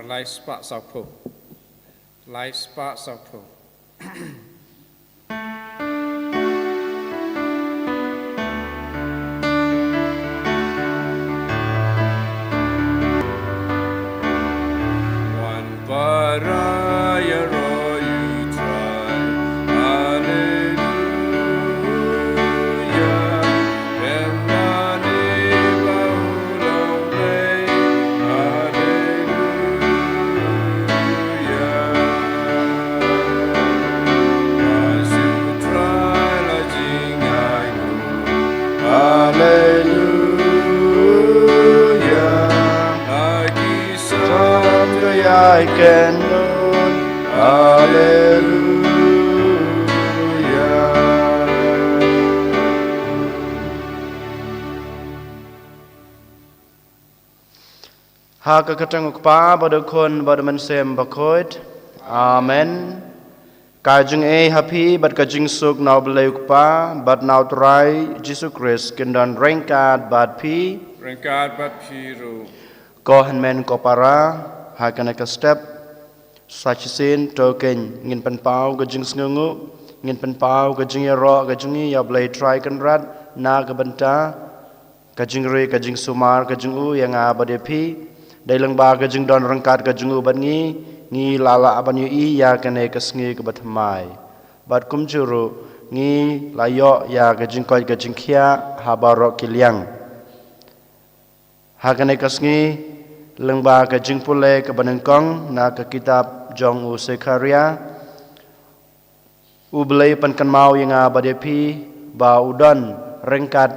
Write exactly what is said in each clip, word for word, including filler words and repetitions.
Lai spah sawphew. Lai spah sawphew. Wan para ïaroh ïa U Trai. Haleluya. Pynban ïa ba u long Blei. Haleluya. Ba shu Trai la jingaiñguh. Haleluya. Ha ki sam to ïai kynnoh. Haleluya. Ha ka kyrteng U Kpa bad U Khun bad U Mynsiem Bakhuid. Amen. Ka jingaiei ha phi bad ka jingsuk na U Blei U Kpa bad na U Trai Jisu Khrist kin don ryngkat bad phi. Ryngkat bad phi ruh. Ko hynmen ko para, ha kane ka step, sa shisien to kein ngin pynpaw ka jingsngewnguh, ngin pynpaw ka jingïaroh ka jong ngi ïa U Blei Trai Kynrad na ka bynta ka jingri, ka jingsumar ka jong u ïa nga bad ïa phi. Dei lyngba ka jingdon ryngkat ka jong u bad ngi, ngi la lah ban ïohi ïa kane ka sngi kaba thymmai. Bad kumjuh ruh ngi la ïoh ïa ka jingkoit ka jingkhiah ha baroh ki liang. Ha kane ka sngi, lyngba ka jingpule kaba nyngkong na ka kitab jong u Sekharia, U Blei u pynkynmaw ïa nga bad ïa phi ba u don ryngkat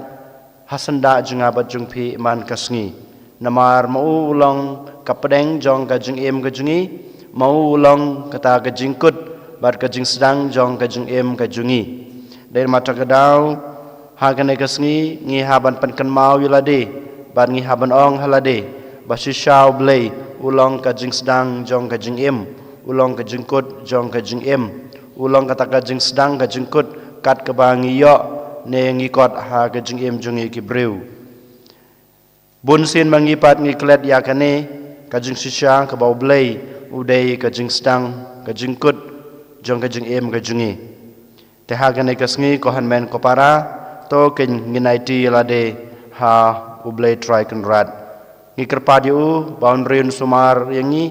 ha syndah jong nga bad jong phi man ka sngi. Namar ma u u long ka pdeng jong ka jingim ka jong ngi, ma u u long kata ka jingkut bad ka jingsdang jong ka jingim ka jong ngi. Dei namar kata ka daw, ha kane ka sngi ngi hap ban pynkynmaw ïa lade bad ngi hap ban ong ha lade ba shisha U Blei u long ka jingsdang jong ka jingim, u long ka jingkut jong ka jingim, u long kata ka jingsdang ka jingkut kat kaba ngi ïoh ne ngi kot ha ka jingim jong ngi ki briew. Bun sien ma ngi pat ngi klet ïa kane ka jingshisha kaba U Blei u dei ka jingsdang ka jingkut jong ka jingim ka jong ngi. Te ha kane ka sngi ko hynmen ko para, to kein ngin aiti ïa lade ha U Blei Trai Kynrad. Ngi kyrpad ïa u ba un ri un sumar ïa ngi,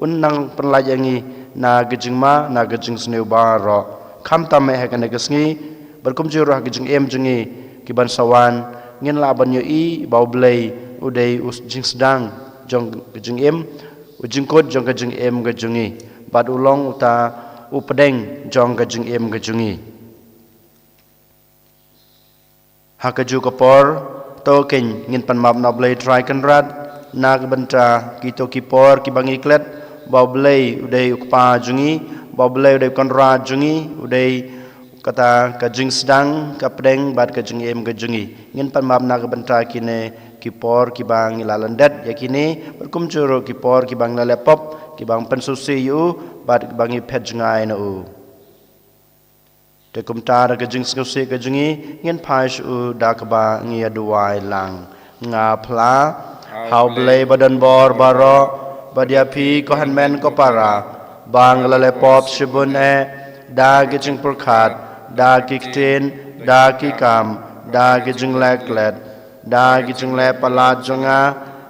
un nang pynlait ïa ngi na ka jingma, na ka jingsniew baroh. Khamtam eh ha kane ka sngi bad kumjuh ruh ha ka jingim jong ngi ki ban sa wan, ngin lah ban ïohi ba U Blei u dei u jingsdang jong ka jingim, u jingkut jong ka jingim ka jong ngi, bad u long uta u pdeng jong ka jingim ka jong ngi. Ha kajuh ka por, to kein ngin pan map na U Blei Trai Kynrad na ka bynta kito ki por kiba ngi klet ba U Blei u dei U Kpa jong ngi, ba U Blei u dei U Kynrad jong ngi, u dei kata ka jingsdang, ka pdeng bad ka jingim ka jong ngi. Ngin pan map na ka bynta kine ki por kiba ngi la lyndet ïa kine, bad kumjuh ruh ki por kiba ngi la leh pop, kiba ngi pynsngewsih ïa u bad kiba ngi phet jngai na u. Te kumta da ka jingsngewsih ka jong ngi, ngin phai sha u da kaba ngi ïa duwai lang. Nga phla ha U Blei ba don bor baroh, bad ïa phi ko hynmen ko para, ba nga la leh pop shibun eh, da ki jingpyrkhat, da ki ktien, da ki kam, da ki jingleh klet, da ki jingleh palat jong nga,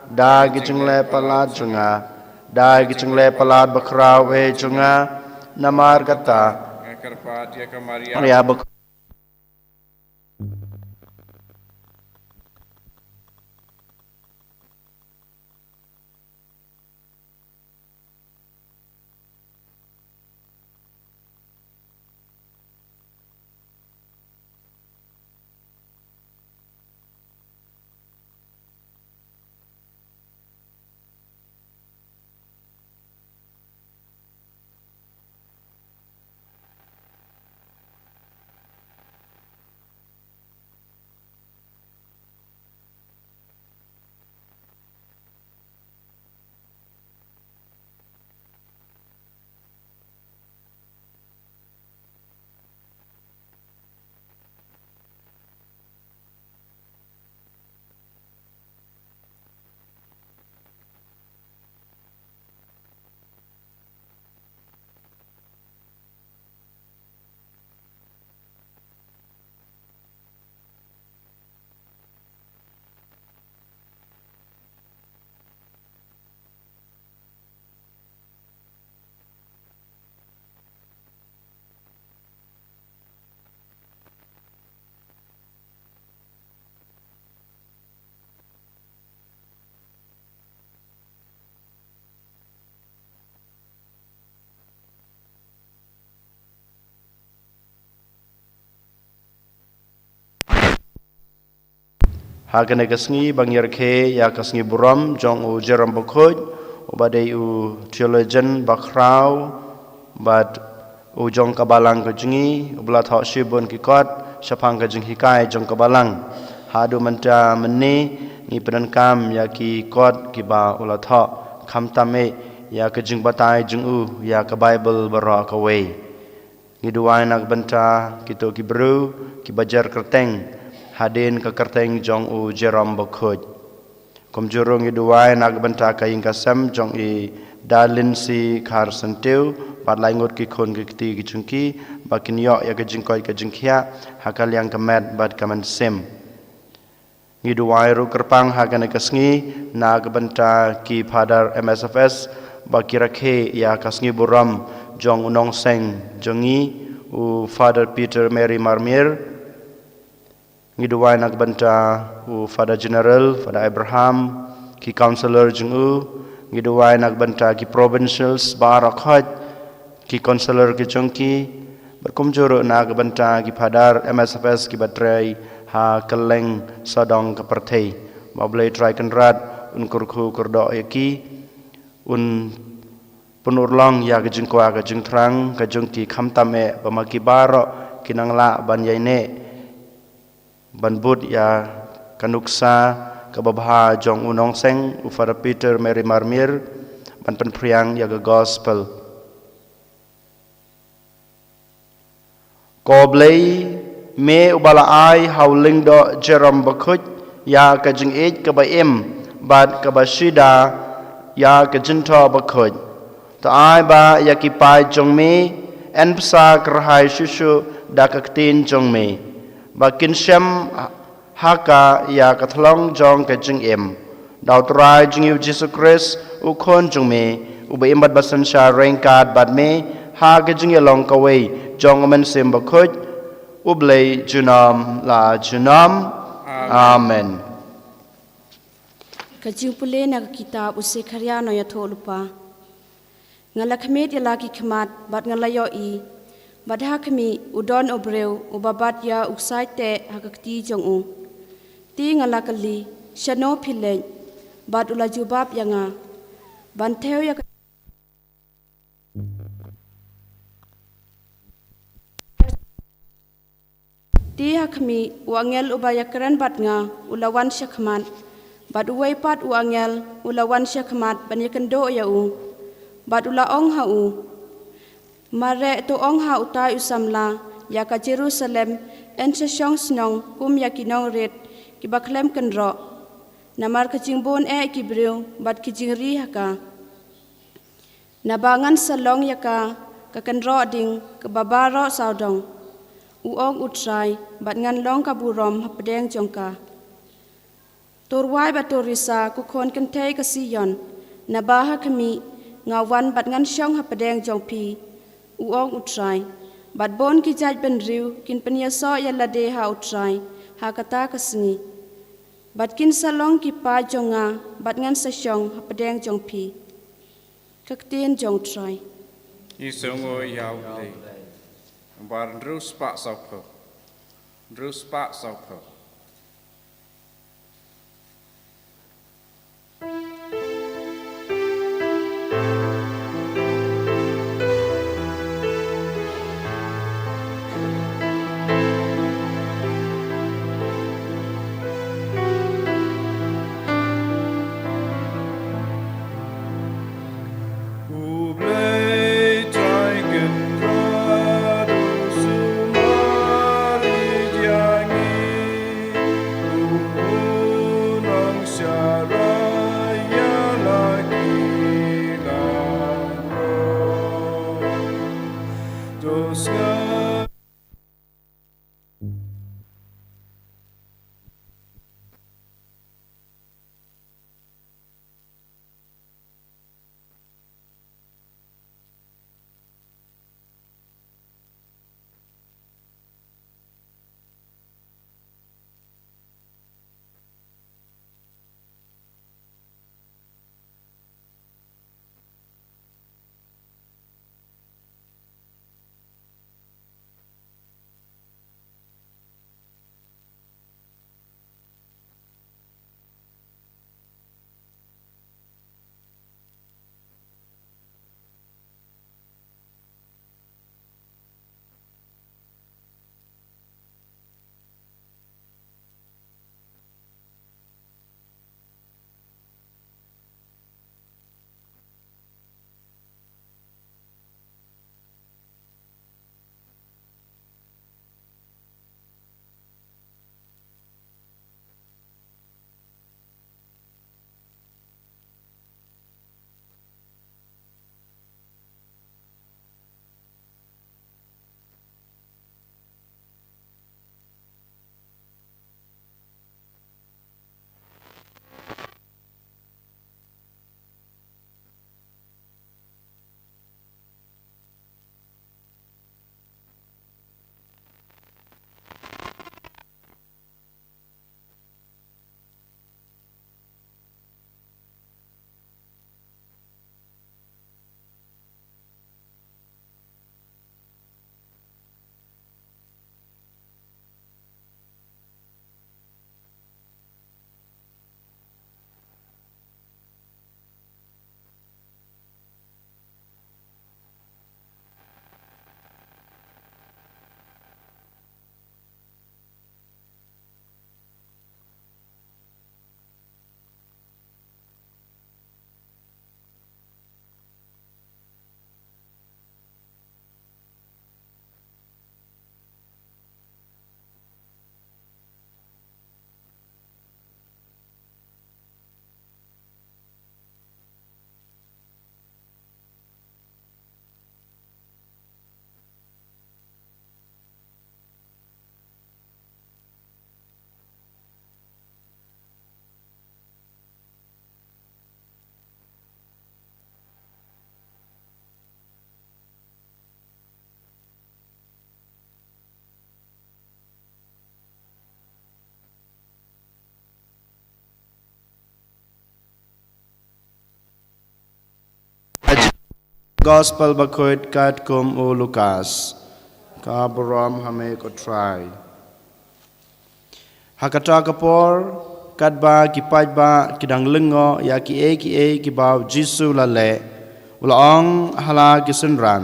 da ki jingleh palat jong nga, da ki jingleh palat bakhraw eh jong nga. Namar kata, nga kyrpad ïa ka Maria, Maria bak- Ha kane ka sngi ba ngi rakhe ïa ka sngi burom jong u Jerome Bakhuid, uba dei u theologian bakhraw bad u jong ka balang ka jong ngi, uba la thoh shibun ki kot shaphang ka jinghikai jong ka balang. Haduh mynta mynne ngi pyndonkam ïa ki kot kiba u la thoh, khamtam eh ïa ka jingbatai jong u ïa ka Baibl baroh kawei. Ngi duwai na ka bynta kito ki briew kiba jer kyrteng hadien ka kyrteng jong u Jerome Bakhuid. Kumjuh ruh ngi duwai na ka bynta ka ïing ka sem jong i Da Lindsay Kharsyntiew bad lai ngut ki khun ki kti ki jong ki, ba kin ïoh ïa ka jingkoit ka jingkhiah ha ka liang ka met bad ka mynsiem. Ngi duwai ruh kyrpang ha kane ka sngi na ka bynta ki Father M S F S ba ki rakhe ïa ka sngi burom jong u nongseng jong ngi, u Father Peter Mary Marmir. Ngi duwai na ka bynta u Father General, Father Abraham, ki councillor jong u. Ngi duwai na ka bynta ki provincials baroh khoit, ki councillor ki jong ki. Bad kumjuh ruh na ka bynta ki Father M S F S kiba trei ha kylleng sawdong ka pyrthei. Ba U Blei Trai Kynrad un kyrkhu kyrdoh ïa ki, un pynurlong ïa ka jingkwah ka jingthrang ka jong ki, khamtam eh ba ma ki baroh ki nang lah ban ïaineh ban bud ïa ka nuksa kaba bha jong u nongseng, u Father Peter Mary Marmir, ban pynphriang ïa ka gospel. Ko Blei, me uba la ai ha u Lyngdoh Jerome Bakhuid ïa ka jingïeit kaba im bad kaba shida ïa ka jingthoh bakhuid, to ai ba ïa ki paid jong me yn bsa kyrhai shuh shuh da ka ktien jong me, ba kin shem ha ka ïa ka thlong jong ka jingim. Da U Trai jong ngi U Jisu Khrist, U Khun jong me, uba im bad ba synshar ryngkat bad me ha ka jingïalong kawei jong U Mynsiem Bakhuid, U Blei junom la junom. Amen. Amen. Ka jingpule na ka kitab u Sekharia nongïathuh lypa. Nga la khmih ïa la ki khmat bad nga la ïohi, bad ha khmih u don u briew uba bat ïa u ksai teh ha ka kti jong u. Te nga la kylli, shano phi leit? Bad u la jubab ïa nga, ban thew ïa ka Te ha khmih, u angel uba ïakren bad nga u la wan sha khmat, bad uwei pat u angel u la wan sha khmat ban ïakynduh ïa u, bad u la ong ha u, mareh to ong ha utai u samla ïa ka Jerusalem, yn sa shong shnong kum ïa ki nongrit kiba khlem kynroh, namar ka jingbun eh ki briew bad ki jingri ha ka. Naba ngan sa long ïa ka ka kynroh ding kaba baroh sawdong, u ong U Trai, bad ngan long ka burom hapdeng jong ka. To rwai bad to risa, ko khun kynthei ka Sion, naba ha khmih nga wan bad ngan shong hapdeng jong phi, u ong U Trai. Bad bun ki jaid bynriew kin pynïasoh ïa lade ha U Trai ha kata ka sngi. Bad kin sa long ki paid jong nga, bad ngan sa shong hapdeng jong phi. Ka ktien jong U Trai. Ngi sngewnguh ïa U Blei. Nambar hynriew spah sawphew. Hynriew spah sawphew. Gospel Bakhuid katkum u Lukas. Ka burom ha me ko Trai. Ha kata ka por, katba ki paidbah ki dang lyngngoh ïa kiei kiei kiba u Jisu u la leh, u la ong ha la ki synran,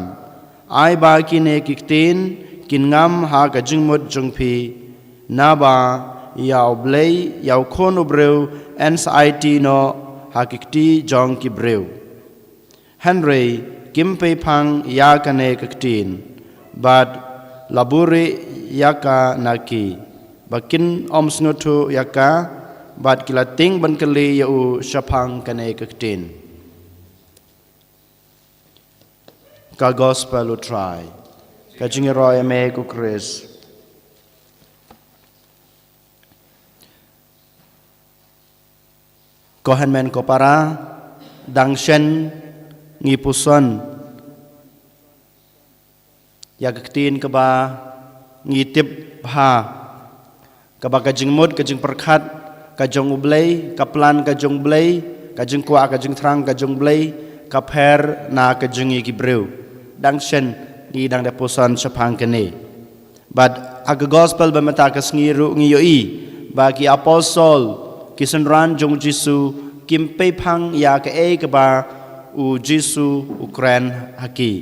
ai ba kine ki ktien kin ngam ha ka jingmut jong phi, naba ïa U Blei, ïa u Khun u briew yn sa aiti noh ha ki kti jong ki briew. Hynrei kim peiphang ïa kane ka ktien, bad la buhrieh ïa ka na ki, ba kin ym sngewthuh ïa ka, bad ki la tieng ban kylli ïa u shaphang kane ka ktien. Ka Gospel u Trai. Ka jingïaroh ïa me ko Khrist. Ko hynmen ko para, dang shen ngi puson ïa ka ktien kaba ngi tip bha, kaba ka jingmut, ka jingpyrkhat ka jong U Blei, ka plan ka jong U Blei, ka jingkwah, ka jingthrang ka jong U Blei, ka pher na ka jong ngi ki briew. Dang shen ngi dang da puson shaphang kane. Bad ha ka Gospel ba mynta ka sngi ruh ngi ïohi ba ki apostol, ki synran jong u Jisu, kim peiphang ïa kaei kaba u Jisu u kren ha ki.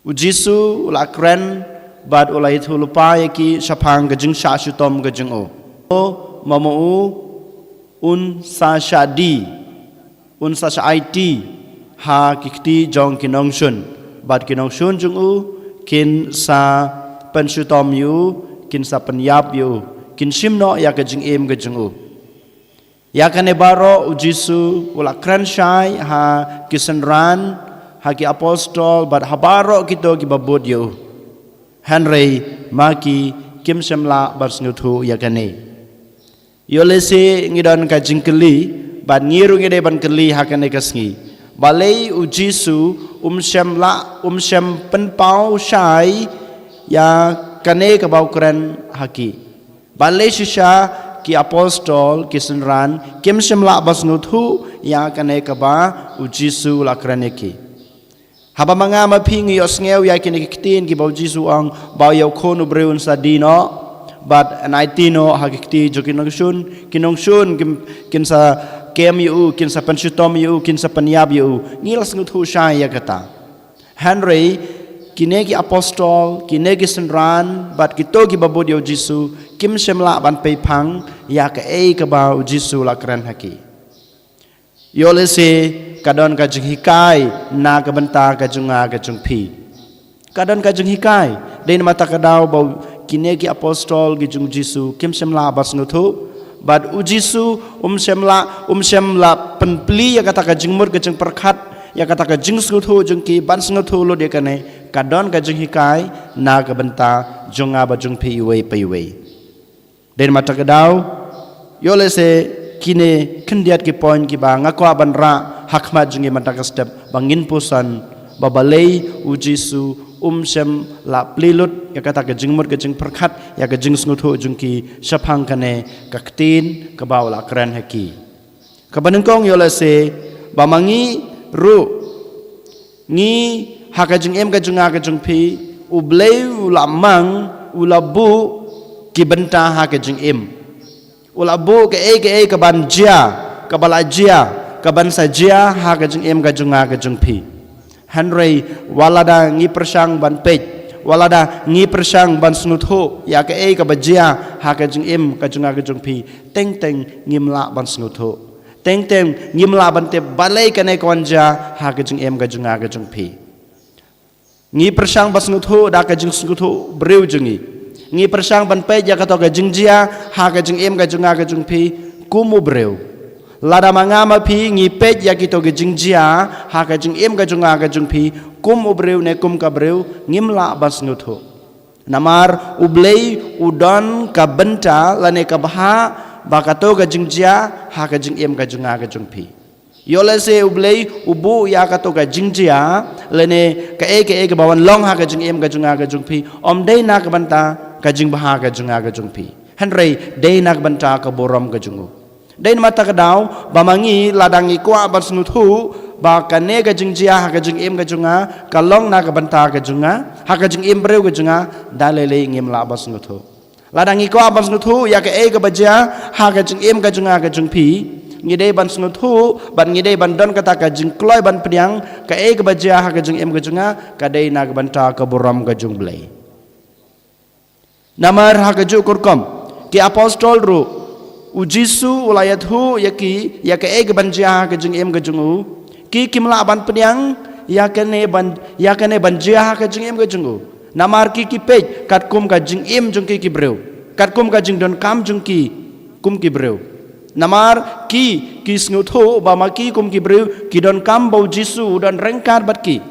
U Jisu u la kren bad u la ïathuh lypa ïa ki shaphang ka jingshah shitom ka jong u. Ma ma u un sa shah die, un sa shah aiti ha ki kti jong ki nongshun, bad ki nongshun jong u kin sa pynshitom ïa u, kin sa pynïap ïa u, kin shim noh ïa ka jingim ka jong u. Ïa kane baroh u Jisu u la kren shai ha ki synran, ha ki apostol, bad ha baroh kito kiba bud ïa u. Hynrei ma ki kim shym lah ban sngewthuh ïa kane. Ïoh lehse ngi don ka jingkylli, bad ngi ruh ngi dei ban kylli ha kane ka sngi. Balei u Jisu um shym lah, um shym pynpaw shai ïa kane kaba u kren ha ki? Balei shisha ki apostol, ki synran, kim shym lah ban sngewthuh ïa kane kaba u Jisu u la kren ïa ki? Haba ma nga ma phi ngi ïohsngew ïa kine ki ktien kiba u Jisu u ong ba ïa u Khun u briew un sa die noh, bad yn aiti noh ha ki kti jong ki nongshun, ki nongshun kin, kin sa kem ïa u, kin sa pynshitom ïa u, kin sa pynïap ïa u, ngi la sngewthuh shai ïa kata. Hynrei kine ki apostol, kine ki synran, bad kito kiba bud ïa u Jisu, kim shym lah ban peiphang ïa kaei kaba u Jisu u la kren ha ki. Ïoh lehse ka don ka jinghikai na ka bynta ka jong nga ka jong phi. Ka don ka jinghikai. Dei namar kata ka daw ba kine ki apostol ki jong u Jisu kim shym lah ban sngewthuh. Bad u Jisu um shym lah, um shym lah pynplie ïa kata ka jingmut ka jingpyrkhat, ïa kata ka jingsngewthuh jong ki ban sngewthuh lut ïa kane. Ka don ka jinghikai na ka bynta jong nga bad jong phi iwei pa iwei. Dei namar kata ka daw, ïoh lehse kine khyndiat ki point kiba nga kwah ban rah ha khmat jong ngi mynta ka step ba ngin puson ba balei u Jisu um shym lah plie lut ïa kata ka jingmut ka jingpyrkhat, ïa ka jingsngewthuh jong ki shaphang kane ka ktien kaba u la kren ha ki. Kaba nyngkong ïoh lehse ba ma ngi ruh ngi ha ka jingim ka jong nga ka jong phi, U Blei u la mang, u la buh ki bynta ha ka jingim. U la buh kaei kaei kaban jia, kaba la jia, kaban sa jia ha ka jingim ka jong nga ka jong phi. Hynrei wat lada ngi pyrshang ban peit, wat lada ngi pyrshang ban sngewthuh ïa kaei kaba jia ha ka jingim ka jong nga ka jong phi, teng teng ngim lah ban sngewthuh. Teng teng ngim lah ban tip balei kane ka wan jia ha ka jingim ka jong nga ka jong phi. Ngi pyrshang ban sngewthuh da ka jingsngewthuh briew jong ngi. Ngi pyrshang ban peit ïa kato ka jingjia ha ka jingim ka jong nga ka jong phi kum u briew. Lada ma nga ma phi ngi peit ïa kito ka jingjia ha ka jingim ka jong nga ka jong phi kum u briew ne kum ka briew, ngim lah ban sngewthuh. Namar U Blei u don ka bynta lane ka bha ba kato ka jingjia ha ka jingim ka jong nga ka jong phi. Ïoh lehse U Blei u buh ïa kato ka jingjia lane kaei kaei kaba wan long ha ka jingim ka jong nga ka jong phi, ym dei na ka bynta ka jingbha ka jong nga ka jong phi. Hynrei dei na ka bynta ka burom ka jong u. Dei namar kata ka daw ba ma ngi lada ngi kwah ban sngewthuh ba kane ka jingjia ha ka jingim ka jong nga ka long na ka bynta ka jong nga, ha ka jingim briew ka jong nga, da lei lei ngim lah ban sngewthuh. Lada ngi kwah ban sngewthuh ïa kaei kaba jia ha ka jingim ka jong nga ka jong phi, ngi dei ban sngewthuh bad ngi dei ban don kata ka jingkloi ban pdiang kaei kaba jia ha ka jingim ka jong nga ka dei na ka bynta ka burom ka jong U Blei. Namar ha kajuh ka rukom ki apostol ruh, U Jisu u la ïathuh ïa ki ïa kaei kaban jia ha ka jingim ka jong u. Ki kim lah ban pdiang ïa kane ban, ïa kane ban jia ha ka jingim ka jong u. Namar ki ki peit katkum ka jingim jong ki ki briew, katkum ka jingdonkam jong ki kum ki briew. Namar ki ki sngewthuh ba ma ki kum ki briew ki donkam ba U Jisu u don ryngkat bad ki.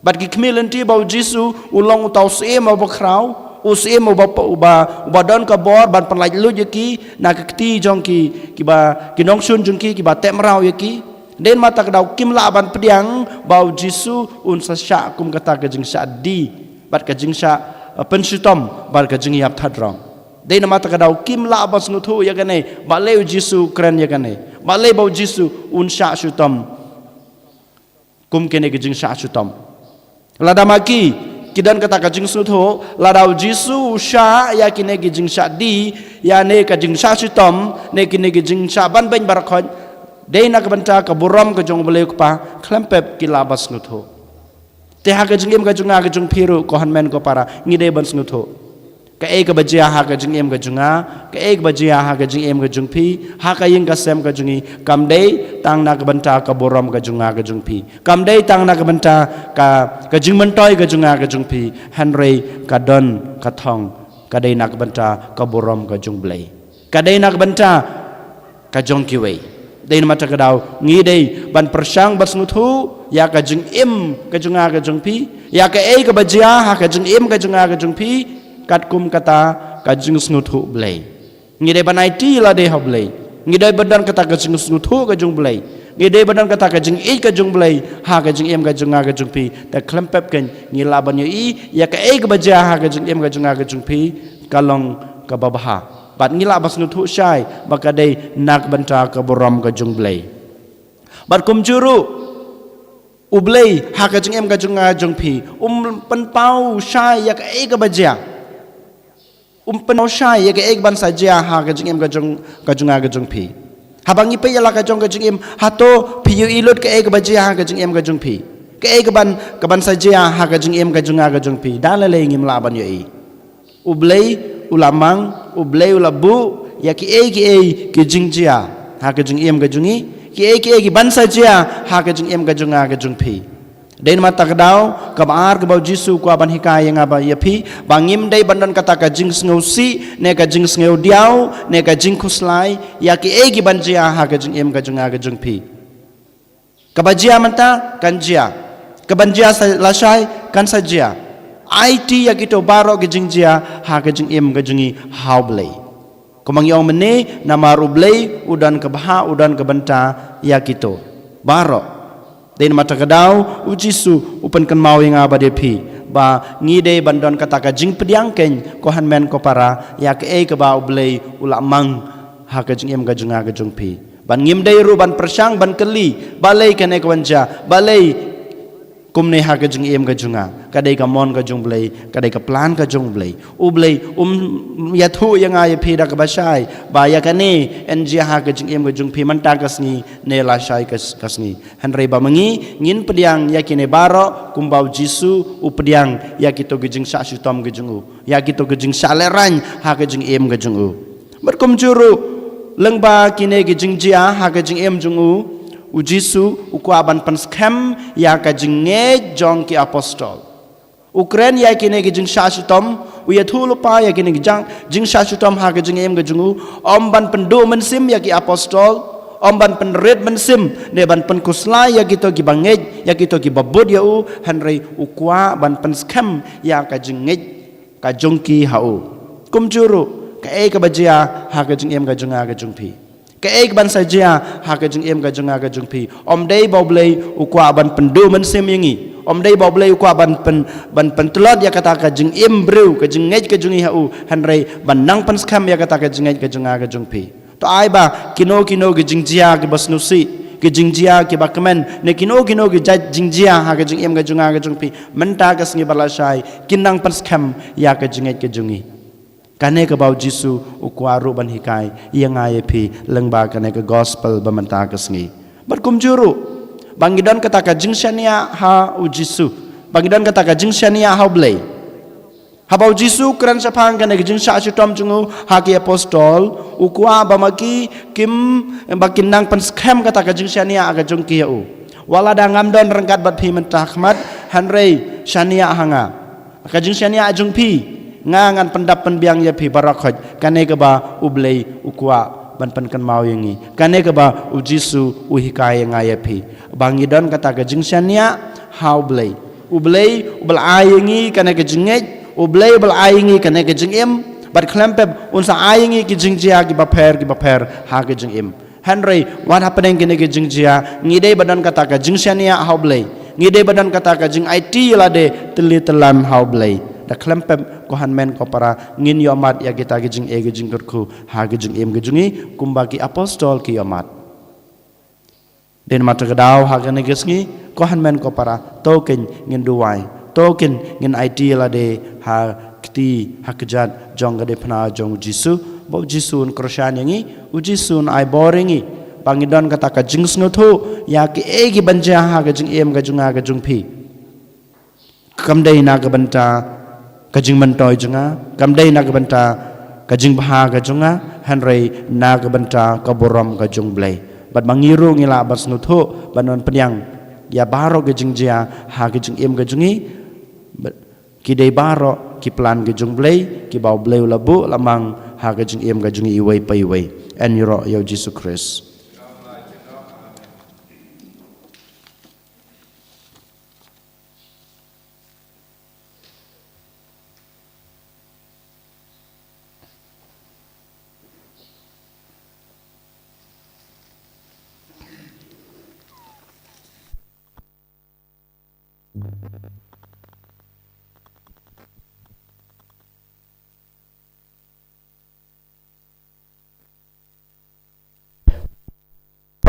Bad ki khmih lynti ba U Jisu u long uta u syiem uba khraw, u syiem uba, uba, uba don ka bor ban pynlait luid ïa ki na ka kti jong ki, kiba, ki nongshun jong ki kiba teh mraw ïa ki. Dei namar kata ka daw kim lah ban pdiang ba U Jisu un sa shah kum kata ka jingshah die bad ka jingshah, eh, pynshitom bad ka jingïap thadrong. Dei namar kata ka daw kim lah ban sngewthuh ïa kane, balei U Jisu u kren ïa kane, balei ba U Jisu un shah shitom kum kine ki jingshah shitom. Lada ma ki ki don kata ka jingsngewthuh, lada U Jisu u shah ïa kine ki jingshah die, ïa ne ka jingshah shitom, ne kine ki jingshah ban beiñ baroh khoit, dei na ka bynta ka burom ka jong U Blei U Kpa, khlem pep ki lah ban sngewthuh. Te ha ka jingim ka jong nga ka jong phi ruh, ko hynmen ko para, ngi dei ban sngewthuh kaei kaba jia ha ka jingim ka jong nga, kaei kaba jia ha ka jingim ka jong phi, ha ka ïing ka sem ka jong ngi, kam dei tang na ka bynta ka burom ka jong nga ka jong phi. Kam dei tang na ka bynta ka, ka jingmyntoi ka jong nga ka jong phi, hynrei ka don ka thong, ka dei na ka bynta ka burom ka jong U Blei. Ka dei na ka bynta ka jong kiwei. Dei namar kata ka daw ngi dei ban pyrshang ban sngewthuh ïa ka jingim ka jong nga ka jong phi, ïa kaei kaba jia ha ka jingim ka jong nga ka jong phi, katkum kata ka jingsngewthuh U Blei. Ngi dei ban aiti lade ha U Blei. Ngi dei ban don kata ka jingsngewthuh ka jong U Blei. Ngi dei ban don kata ka jingïeit ka jong U Blei ha ka jingim ka jong nga ka jong phi. Te khlem pep keiñ ngi lah ban ïohi ïa kaei kaba jia ha ka jingim ka jong nga ka jong phi ka long kaba bha. Bad ngi lah ban sngewthuh shai ba ka dei na ka bynta ka burom ka jong U Blei. Bad kumjuh ruh U Blei ha ka jingim ka jong nga jong phi um pynpaw shai ïa kaei kaba jia. Um pynpaw shai ïa kaei kaban sa jia ha ka jingim ka jong, ka jong nga ka jong phi. Haba ngi peit ïa la ka jong ka jingim, hato phi ïohi lut kaei kaba jia ha ka jingim ka jong phi? Kaei kaban, kaban sa jia ha ka jingim ka jong nga ka jong phi, da lei lei ngim lah ban ïohi. U Blei u la mang, U Blei u la buh ïa kiei kiei ki jingjia ha ka jingim ka jong ngi, kiei kiei kiban sa jia ha ka jingim ka jong nga ka jong phi. Dei namar kata ka daw kaba ar kaba U Jisu u kwah ban hikai ïa nga bad ïa phi, ba ngim dei ban don kata ka jingsngewsih ne ka jingsngewdiaw ne ka jingkhuslai ïa kiei kiban jia ha ka jingim ka jong nga ka jong phi. Kaba jia mynta kan jia. Kaban jia sa lashai kan sa jia. Aiti ïa kito baroh ki jingjia ha ka jingim ka jong ngi ha U Blei. Kumba ngi ong mynne, namar U Blei u don ka bha, u don ka bynta ïa kito baroh. Dei namar kata ka daw U Jisu u pynkynmaw ïa nga bad ïa phi ba ngi dei ban don kata ka jingpdiang keiñ, ko hynmen ko para, ïa kaei kaba U Blei u la mang ha ka jingim ka jong nga ka jong phi. Ban ngim dei ruh ban pyrshang ban kylli, balei kane ka wan jia, balei kumne ha ka jingim ka jong nga. Ka dei ka mon ka jong U Blei, ka dei ka plan ka jong U Blei. U Blei um ïathuh ïa nga ïa phi da kaba shai ba ïa kane yn jia ha ka jingim ka jong phi mynta ka sngi ne lashai ka, ka sngi. Hynrei ba ma ngi ngin pdiang ïa kine baroh kumba U Jisu u pdiang ïa kito ki jingshah shitom ki jong u, ïa kito ki jingshah lehraiñ ha ka jingim ka jong u. Bad kumjuh ruh lyngba kine ki jingjia ha ka jingim jong u, U Jisu u kwah ban pynskhem ïa ka jingngeit jong ki apostol. U kren ïa kine ki jingshah shitom, u ïathuh lypa ïa kine ki jang, jingshah shitom ha ka jingim ka jong u, ym ban pynduh mynsiem ïa ki apostol, ym ban pynrit mynsiem ne ban pynkhuslai ïa kito kiba ngeit, ïa kito kiba bud ïa u, hynrei u kwah ban pynskhem ïa ka jingngeit ka jong ki ha u. Kumjuh ruh kaei kaba jia ha ka jingim ka jong nga ka jong phi, kaei kaban sa jia ha ka jingim ka jong nga ka jong phi, ym dei ba U Blei u kwah ban pynduh mynsiem ïa ngi, ym dei ba U Blei u kwah ban pyn, ban pyntlot ïa kata ka jingim briew, ka jingngeit ka jong ngi ha u, hynrei ban nang pynskhem ïa kata ka jingngeit ka jong nga ka jong phi. To ai ba kino kino ki jingjia kiba sngewsih, Ki jingjia kiba kmen, ne kino kino ki jait jingjia ha ka jingim ka jong nga ka jong phi, mynta ka sngi ba la shai, kin nang pynskhem ïa ka jingngeit ka jong ngi. Kane kaba u Jisu u kwah ruh ban hikai ïa nga ïa phi lyngba kane ka gospel ba mynta ka sngi. Bad kumjuh ruh, ba ngi don kata ka jingshaniah ha u Jisu, ba ngi don kata ka jingshaniah ha u Blei. Haba u Jisu u kren shaphang kane ka jingshah shitom jong u ha ki apostol, u kwah ba ma ki kim, ba kin nang pynskhem kata ka jingshaniah ka jong ki ïa u. Wat lada ngam don ryngkat bad phi mynta ha khmat, hynrei shaniah ha nga. Ka jingshaniah jong phi, nga ngan pyndap pynbiang ïa phi baroh khoit. Kane kaba u Blei u kwah ban pynkynmaw ïa ngi. Kane kaba u Jisu u hikai ïa nga ïa phi, ba ngi don kata ka jingshaniah ha u Blei. U Blei u ba la ai ïa ngi kane ka jingngeit, u Blei u ba la ai ïa ngi kane ka jingim, bad khlem pep un sa ai ïa ngi ki jingjia kiba pher kiba pher ha ka jingim. Hynrei wat hapdeng kine ki jingjia, ngi dei ba don kata ka jingshaniah ha u Blei, ngi dei ba don kata ka jingaiti ïalade tylli tyllan ha u Blei. Da khlem pep, ko hynmen ko para, ngin ïohmad ïa kita ki jingeh ki jingkyrkhu ha ki jingim ki jong ngi, kumba ki apostol ki ïohmad. Dei namar kata ka daw ha kane ka sngi, ko hynmen ko para, to kin ngin duwai, to kin ngin aiti ïalade ha kti ha kjat jong ka diengphna jong u Jisu, ba u Jisu un kyrshan ïa ngi, u Jisu un ai bor ïa ngi, ba ngi don kata ka jingsngewthuh ïa kiei kiban jia ha ka jingim ka jong nga ka jong phi. Kam dei na ka bynta ka jingmyntoi jong nga, kam dei na ka bynta ka jingbha ka jong nga, hynrei na ka bynta ka burom ka jong u Blei. Bad ma ngi ruh ngi lah ban sngewthuh, ban wan pdiang ïa baroh ka jingjia ha ka jingim ka jong ngi. Bad ki dei baroh ki plan ka jong u Blei, kiba u Blei u la buh la mang ha ka jingim ka jong ngi iwei pa iwei. Yn ïaroh ïa u Jisu Khrist.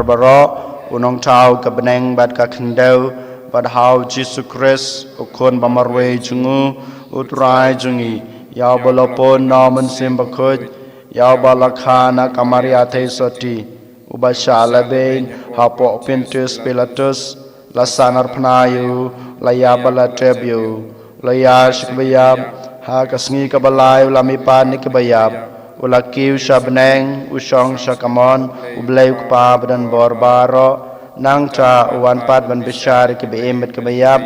Baroh, u Nongthaw ka bneng bad ka khyndew, bad ha u Jisu Khrist, u Khun ba marwei jong u, u Trai jong ngi, ïa uba la pun na u Mynsiem Bakhuid, ïa uba la kha na ka Maria Theisotti, uba shah lehbeiñ hapoh Pontius Pilatus, la sahnarphna ïa u, la ïap bad la tep ïa u, la ïaid sha kaba ïap, ha ka sngi kaba lai u la mihpat na kiba ïap, u la kiew sha bneng, u shong sha kamon u Blei u Kpa badonbor baroh, nangta u wan pat ban bishar ïa kiba im bad kiba ïap.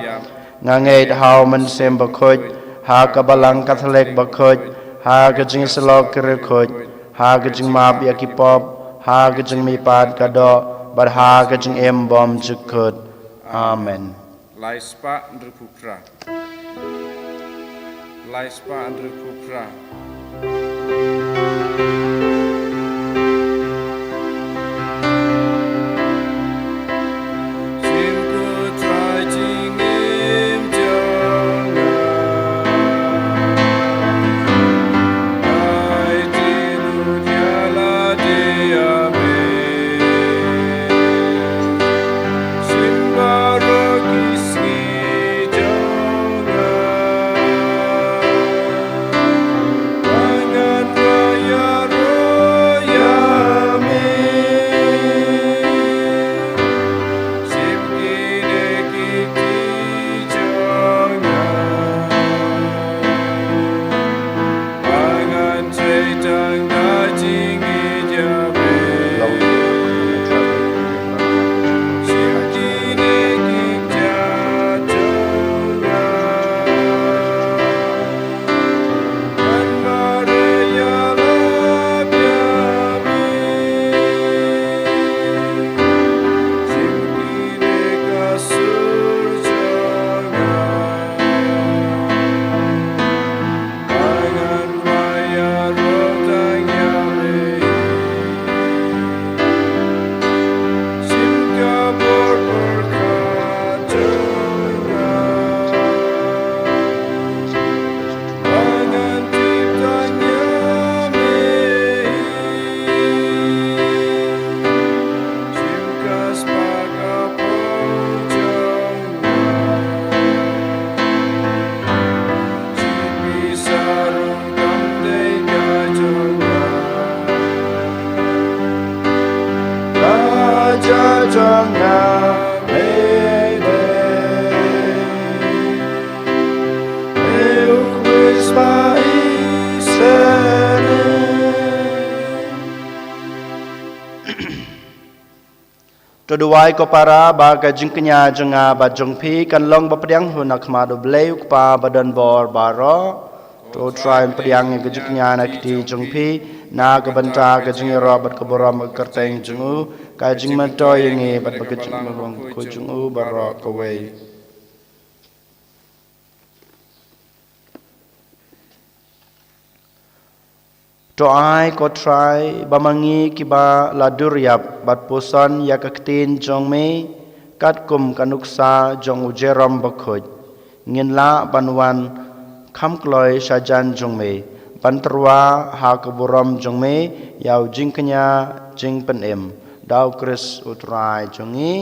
Nga ngeit ha u Mynsiem Bakhuid, ha ka Balang Katholik bakhuid, ha ka jingïasyllok ki riewkhuid, ha ka jingmap ïa ki pop, ha ka jingmihpat ka doh, bad ha ka jingim bymjukut. Amen. Lai spah hynriewphew phra. Lai spah hynriewphew phra. Jajanga mene, eukwis pa isene. To duwai ko para ba ka jingkñia jong nga bad jong phi kan long ba pdiang hun ha khmat U Blei U Kpa ba don bor baroh. To Trai un pdiang ïa ka jingkñia na kti jong phi, na ka bynta ka jingïaroh bad ka burom ka kyrteng jong u, ka jingmyntoi ïa ngi bad ba ka jingmyntoi jong u baroh kawei. To ai ko Trai ba ma ngi kiba la dur ïap bad puson ïa ka ktien jong me, katkum ka nuksa jong u Jerome Bakhuid, ngin lah ban wan kham kloi shajan jong me, ban tyrwa ha ka burom jong me ïa u jingkñia jingpynim, da U Khrist U Trai jong ngi.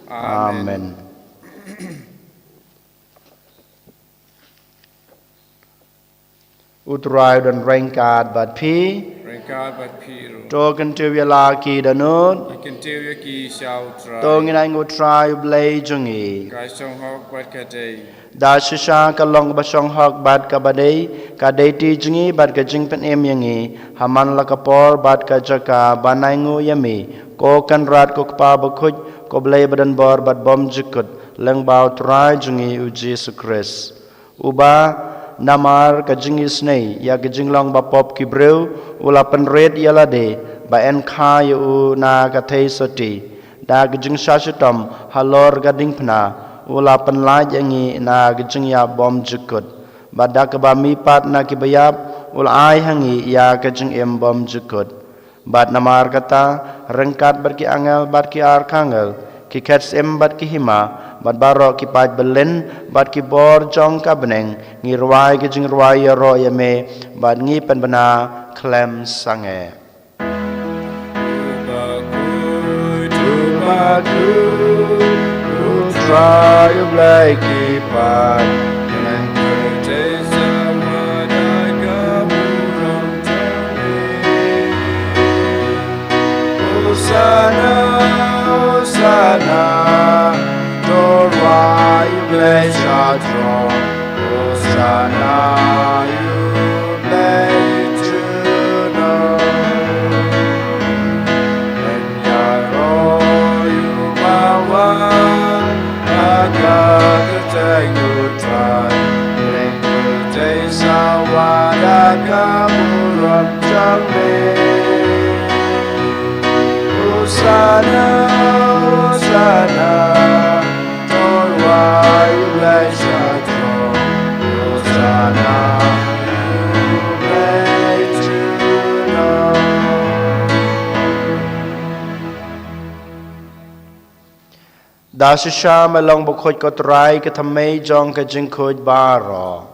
Amen. Amen. U Trai u don ryngkat bad phi. Ryngkat bad phi ruh. To kyntiew ïa la ki dohnud. Ngi kyntiew ïa ki sha U Trai. To ngin ai nguh U Trai U Blei jong ngi. Ka shong hok bad ka dei. Da shisha ka long kaba shong hok bad kaba dei, ka dei ti jong ngi bad ka jingpynim ïa ngi, ha man la ka por bad ka jaka ban ai nguh ïa me, ko Kynrad ko Kpa Bakhuid, ko Blei ba don bor bad bymjukut, lyngba U Trai jong ngi U Jisu Khrist. Uba namar ka jingisynei ïa ka jinglong bapop ki briew, u la pynrit ïa lade ba yn kha ïa u na ka theisotti. Da ka jingshah shitom halor ka diengphna, u la pynlait ïa ngi na ka jingïap bymjukut. Bad da kaba mihpat na kiba ïap, u la ai ha ngi ïa ka jingim bymjukut. Bad namar kata, ryngkat bad ki angel bad ki arkangel, ki khet syiem bad ki hima, bad baroh ki paid byllien bad ki bor jong ka bneng, ngi rwai ki jingrwai ïaroh ïa me, bad ngi pynbna khlem sangeh. U Bakhuid, U Bakhuid, U Trai U Blei ki paid, bneng kyrteng sawa da ka burom jong me. Hosanna, Hosanna, to rwai U Blei sha throne. Hosanna ïa U Blei junom. Yn ïaroh ïa u bawan ha ka kyrteng U Trai. Bneng kyrteng sawa da ka burom jong me. Hosanna, Hosanna, to rwai U Blei sha throne. Hosanna ïa U Blei junom. Da shisha me long bakhuid ko Trai, ka thymmei jong ka jingkhuid baroh.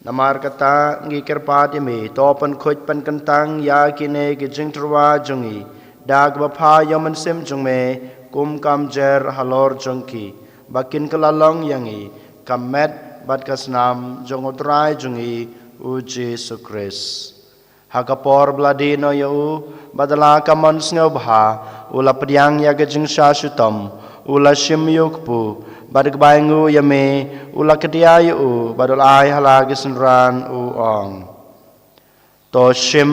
Namar kata ngi kyrpad ïa me, to pynkhuid pynkyntang ïa kine ki jingtyrwa jong ngi da kaba phah ïa U Mynsiem jong me kum ka mjer halor jong ki, ba kin kylla long ïa ngi ka met bad ka snam jong U Trai jong ngi U Jisu Khrist. Ha ka por ba la die noh ïa u, bad da la ka mon sngewbha, u la pdiang ïa ka jingshah shitom, u la shim ïa u kpu, bad da kaba ainguh ïa me, u la kdiah ïa u, bad u la ai ha la ki synran u ong: To shim,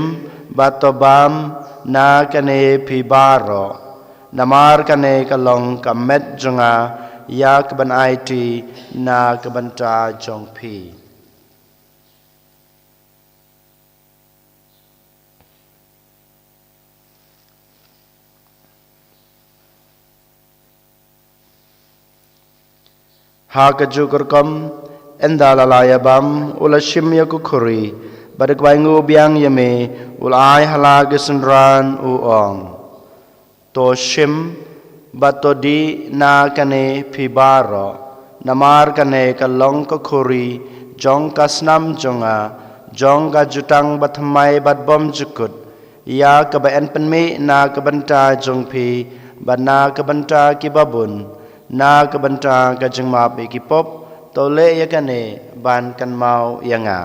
bad to bam na kane phi baroh, namar kane ka long ka met jong nga, ïa kaban aiti na ka bynta jong phi. Ha kajuh ka rukom, ynda la la ïa bam, u la shim ïa ka khuri, bad da kaba ainguh biang ïa me, u la ai ha la ki synran u ong: To shim, bad to dih na kane phi baroh, namar kane ka long ka khuri jong ka snam jong nga, jong ka jutang bathymmai bad bymjukut, ïa kaba yn pynmih na ka bynta jong phi, bad na ka bynta kiba bun, na ka bynta ka jingmap ïa ki pop. To leh ïa kane ban kynmaw ïa nga.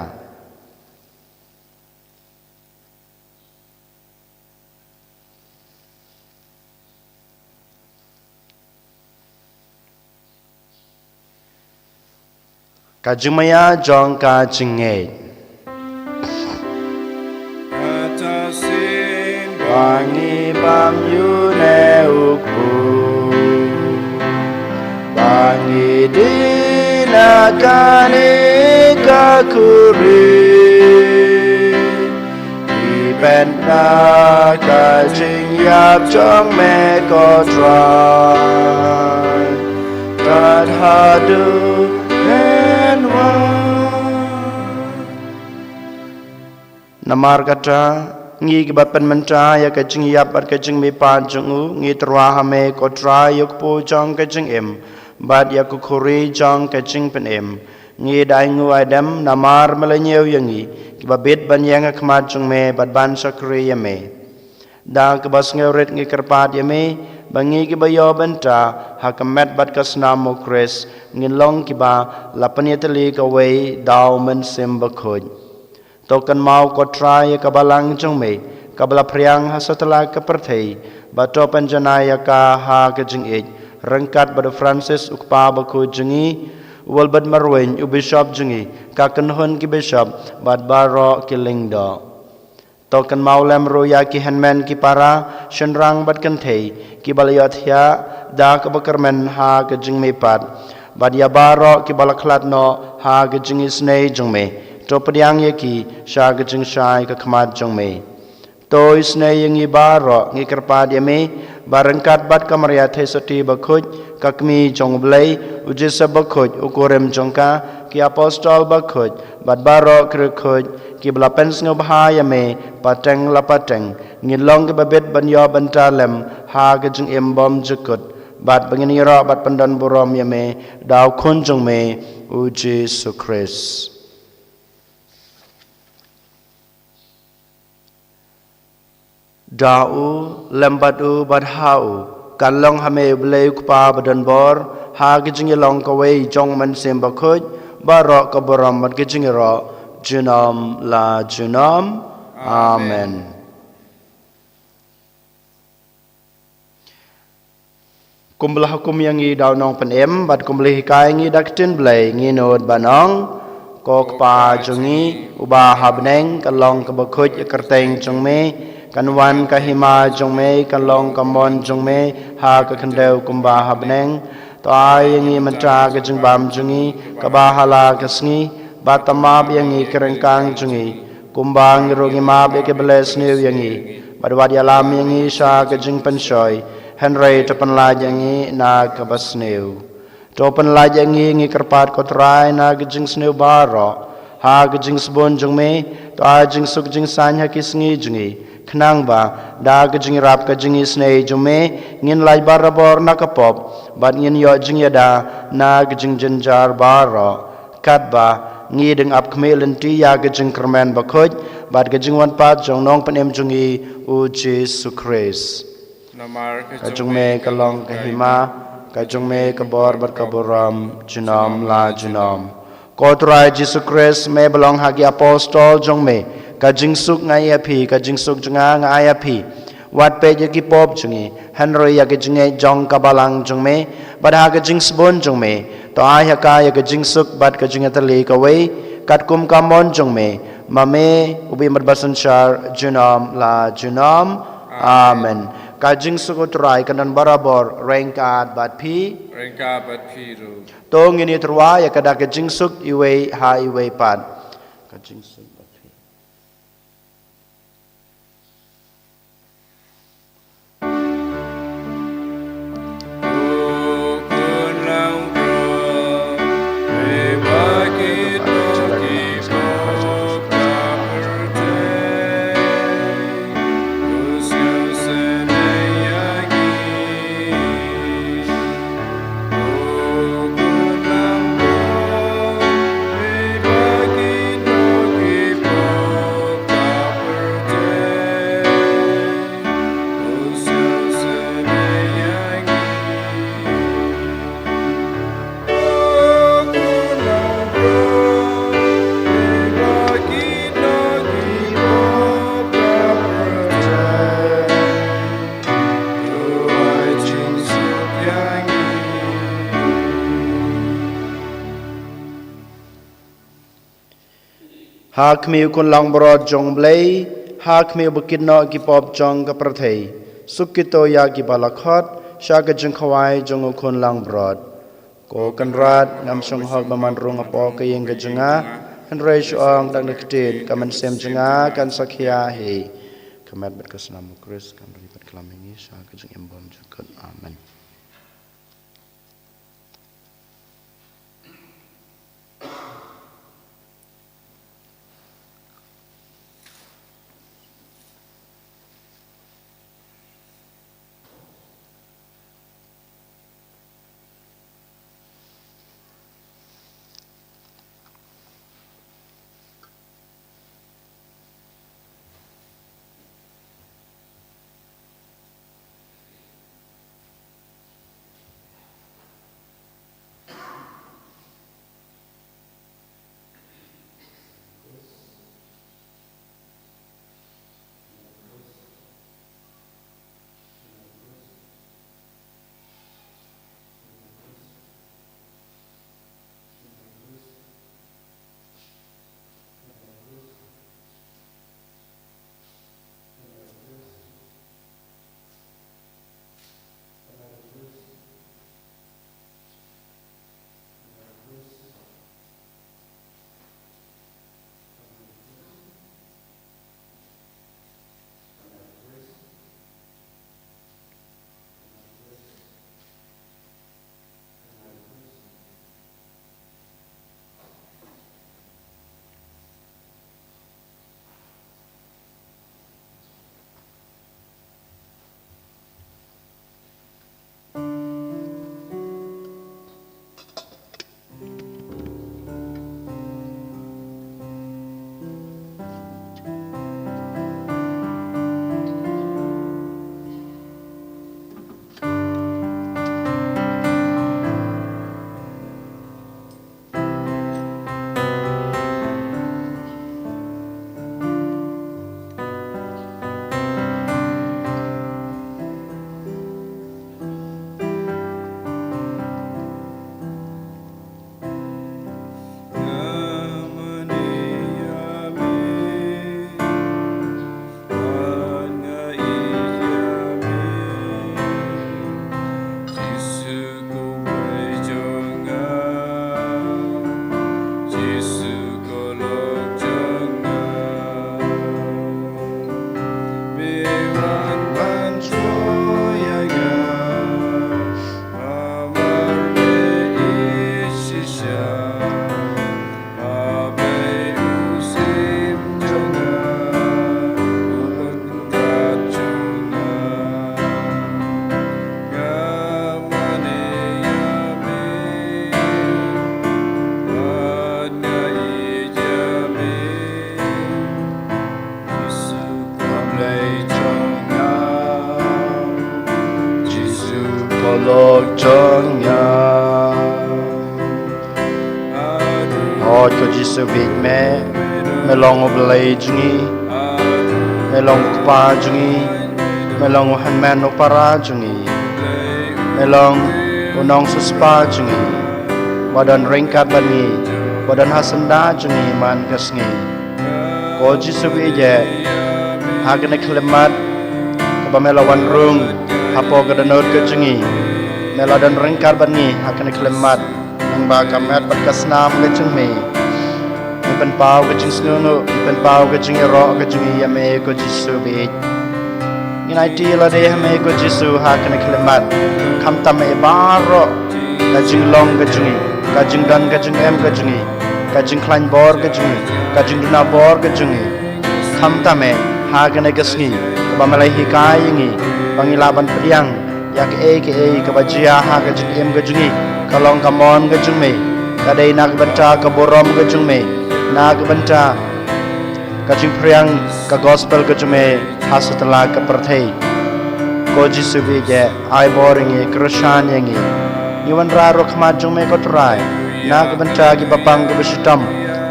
Ka jingmaïa jong ka jingngeit. Kata sien ba ngi bam ïa une u kpu, ba ngi die na kane ka khuri, ngi peit na ka jingïap jong me ko Trai. Tad haduh mynwan. Namar kata, ngi kiba pynmynta ïa ka jingïap bad ka jingmihpat jong u, ngi tyrwa ha me ko Trai, ïa u kpu jong ka jingim bad ïa ka khuri jong ka jingpynim. Ngi da ainguh aidem namar me la ñiew ïa ngi, kiba bit ban ïeng ha khmat jong me bad ban shakri ïa me. Da kaba sngewrit ngi kyrpad ïa me, ba ngi kiba ïoh bynta ha ka met bad ka snam u Khrist, ngin long kiba la pynïatylli kawei da u Mynsiem Bakhuid. To kynmaw ko Trai ïa ka balang jong me, kaba la phriang ha satlak ka pyrthei, bad to pynjanai ïa ka ha ka jingïeit, ryngkat bad u Francis u kpa bakhuid jong ngi, u Wilbert Marwein u bishop jong ngi, ka kynhun ki bishop, bad baroh ki lyngdoh. To kynmaw lem ruh ïa ki hynmen ki para, shynrang bad kynthei, kiba la ïohthiah da kaba kyrmen ha ka jingmihpat, bad ïa baroh kiba la khlad noh ha ka jingisynei jong me. To pdiang ïa ki sha ka jingshai ka khmat jong me. To isynei ïa ngi baroh, ngi kyrpad ïa me, ba ryngkat bad ka Maria Theisotti bakhuid, ka kmie jong u Blei, u Joseph bakhuid, u kurim jong ka, ki apostol bakhuid, bad baroh ki riewkhuid, kiba la pynsngewbha ïa me pateng la pateng, ngin long kiba bit ban ïoh bynta lem ha ka jingim bymjukut, bad ba ngin ïaroh bad pyndon burom ïa me da u Khun jong me, u Jisu Khrist. Da u, lem bad u, bad ha u, kan long ha me u Blei u Kpa badonbor, ha ka jingïalong kawei jong u Mynsiem Bakhuid, baroh ka burom bad ka jingïaroh, junom la junom. Amen. Kumba la hukum ïa ngi da u Nongpynim, bad kumba la hikai ïa ngi da ka ktien Blei, ngin nud ban ong: Ko Kpa jong ngi, uba ha bneng, kan long kaba khuid ka kyrteng jong me, kan wan ka hima jong me, kan long ka mon jong me, ha ka khyndew kumba ha bneng. To ai ïa ngi mynta ka jingbam jong ngi, kaba ha la ka sngi, bad to map ïa ngi ki ryngkang jong ngi, kumba ngi ruh ngi map ïa kiba leh sniew ïa ngi. Bad wat ïalam ïa ngi sha ka jingpynshoi, hynrei to pynlait ïa ngi na kaba sniew. To pynlait ïa ngi, ngi kyrpad ko Trai, na ka jingsniew baroh, ha ka jingsbun jong me, to ai jingsuk jingsaiñ ha ki sngi jong ngi. Khnang ba, da ka jingïarap ka jingisynei jong me, ngin lait barabor na ka pop, bad ngin ïoh jingïada na ka jingjynjar baroh. Katba ngi dang ap khmih lynti ïa ka jingkyrmen bakhuid, bad ka jingwan pat jong u Nongpynim jong ngi u Jisu Khrist. Namar ka jong me ka long ka hima, ka jong me ka bor bad ka burom, junom la junom. Ko Trai Jisu Khrist, me ba la ong ha ki apostol jong me, ka jingsuk nga ai ïa phi, ka jingsuk jong nga nga ai ïa phi. Wat peit ïa ki pop jong ngi, hynrei ïa ka jingngeit jong ka balang jong me, bad ha ka jingsbun jong me, to ai ha ka ïa ka jingsuk bad ka jingïatylli kawei, katkum ka mon jong me, ma me, u ba im bad ba synshar, junom la junom. Amen. Ka jingsuk u Trai kan don barabor ryngkat bad phi. Ryngkat bad phi ruh. To ngin ïatyrwa ïa ka da ka jingsuk iwei ha iwei pat. Ka jingsuk bad phi. Ha khmih u khun langbrot jong U Blei, ha khmih uba kit noh ki pop jong ka pyrthei. Suk kito ïa kiba la khot sha ka jingkhawai jong u khun langbrot. Ko Kynrad, ngam shong hok ba men rung hapoh ka ïing ka jong nga, hynrei shu ong tang da ka ktien, ka mynsiem jong nga kan sa khia hi. Ka met bad ka snam u Khrist kan ri bad klam ïa ngi sha ka jingim bymjukut. Amen. Hooid ko Jisu bieit, me, me long U Blei jong ngi, me long U Kpa jong ngi, me long U Hynmen U Para jong ngi, me long U Nongsiewspah jong ngi, ba don ryngkat bad ngi, ba don ha syndah jong ngi man ka sngi. Ko Jisu bieit, ha kane ka khyllipmat kaba me la wan rung hapoh ka dohnud ka jong ngi, me la don ryngkat bad ngi ha kane ka khyllipmat. Nangba ka met bad ka snam ka jong me, ngi pynpaw ka jingsngewnguh, ngi pynpaw ka jingïaroh ka jong ngi ïa me ko Jisu bieit. Ngin aiti lade ha me ko Jisu ha kane ka khyllipmat, khamtam ïa baroh ka jinglong ka jong ngi, ka jingdon ka jingem ka jong ngi, ka jingkhlaiñ bor ka jong ngi, ka jingduna bor ka jong ngi. Khamtam ïa ha kane ka sngi kaba me la hikai ïa ngi ba ngi lah ban pdiang ïa kaei kaei kaba jia ha ka jingim ka jong ngi, ka long ka mon ka jong me, ka dei na ka bynta ka burom ka jong me, na ka bynta ka jingphriang ka gospel ka jong me ha satlak ka pyrthei. Ko Jisu bieit, ai bor ïa ngi, kyrshan ïa ngi. Ngi wanrah ruh khmat jong me ko Trai na ka bynta kiba pang kiba shitom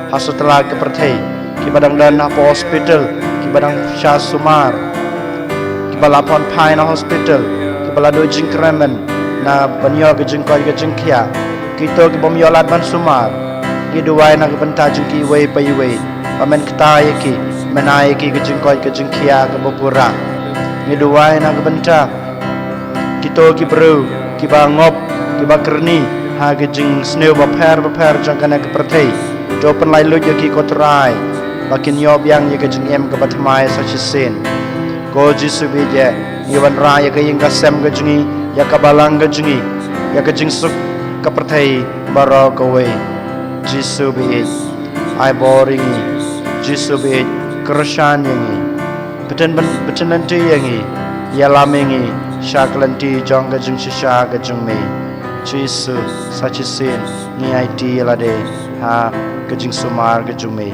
ha satlak ka pyrthei, kiba dang don hapoh hospital, kiba dang shah sumar, kiba la pynphai na hospital, kiba la duh jingkyrmen na ban ïoh ka jingkoit ka jingkhiah, kito kibym ïoh lad ban sumar. Ngi duwai na ka bynta jong kiwei pa iwei. Ba men kta ïa ki, men ai ïa ki ka jingkoit ka jingkhiah kaba pura. Ngi duwai na ka bynta kito ki briew kiba ngop, kiba kyrni ha ka jingsniew bapher bapher jong kane ka pyrthei. To pynlait luid ïa ki, ko Trai, ba kin ïoh biang ïa ka jingim kaba thymmai sa shisien. Ko Jisu baieit, ngi wanrah ïa ka ïing ka sem ka jong ngi, ïa ka balang ka jong ngi, ïa ka jingsuk ka pyrthei baroh kawei. Jisu baieit, ai bor ïa ngi. Jisu baieit, kyrshan ïa ngi. Btin ban, btin lynti ïa ngi, ïalam ïa ngi sha ka lynti jong ka jingshisha ka jong me. Jisu, sa shisien ngi aiti ïa lade ha ka jingsumar ka jong me.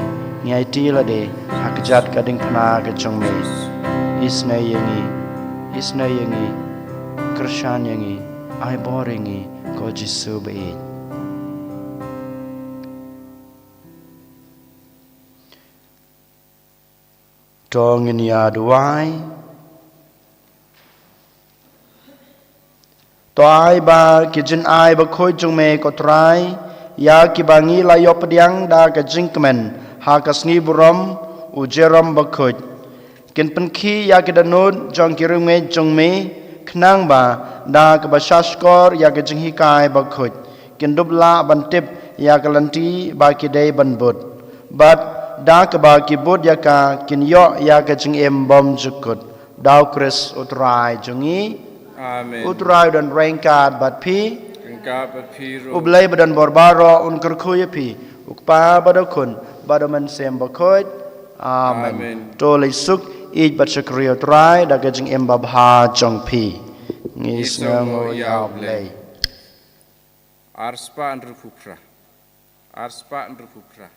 Ngi aiti ïa lade ha ka jait ka diengphna ka jong me. Isynei ïa ngi, isynei ïa ngi, kyrshan ïa ngi, ai bor ïa ngi, ko Jisu baieit. To ngin ïa duwai. To ai ba ki jingai bakhuid jong me, ko Trai, ïa kiba ngi la ïoh pdiang da ka jingkmen ha ka sngi burom u Jerome bakhuid, kin pynkhih ïa ki dohnud jong ki riewngeit jong me, khnang ba da kaba sngap shkor ïa ka jinghikai bakhuid, kin dup lah ban tip ïa ka lynti ba ki dei ban bud. Bad da kaba ki bud ïa ka, kin ïoh ïa ka jingim bymjukut. Da U Khrist U Trai jong ngi. Amen. U Trai un don ryngkat bad phi. Ryngkat bad phi ruh. U Blei ba don bor baroh un kyrkhu ïa phi, U Kpa bad U Khun bad U Mynsiem Bakhuid. Amen. Amen. To leit suk, ïeit bad shakri ïa U Trai da ka jingim babha jong phi. Ngi sngewnguh ïa U Blei. Ar spah hynriewphew phra. Ar spah hynriewphew phra.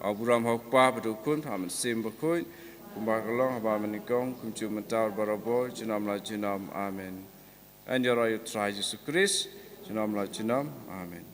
Abraham ha U Kpa bad U Khun bad U Mynsiem Bakhuid, kumba ka long haba mynnyngkong, kumjuh mynta bad barabor, junom la junom. Amen. Yn ïaroh ïa U Trai Jisu Khrist junom la junom. Amen.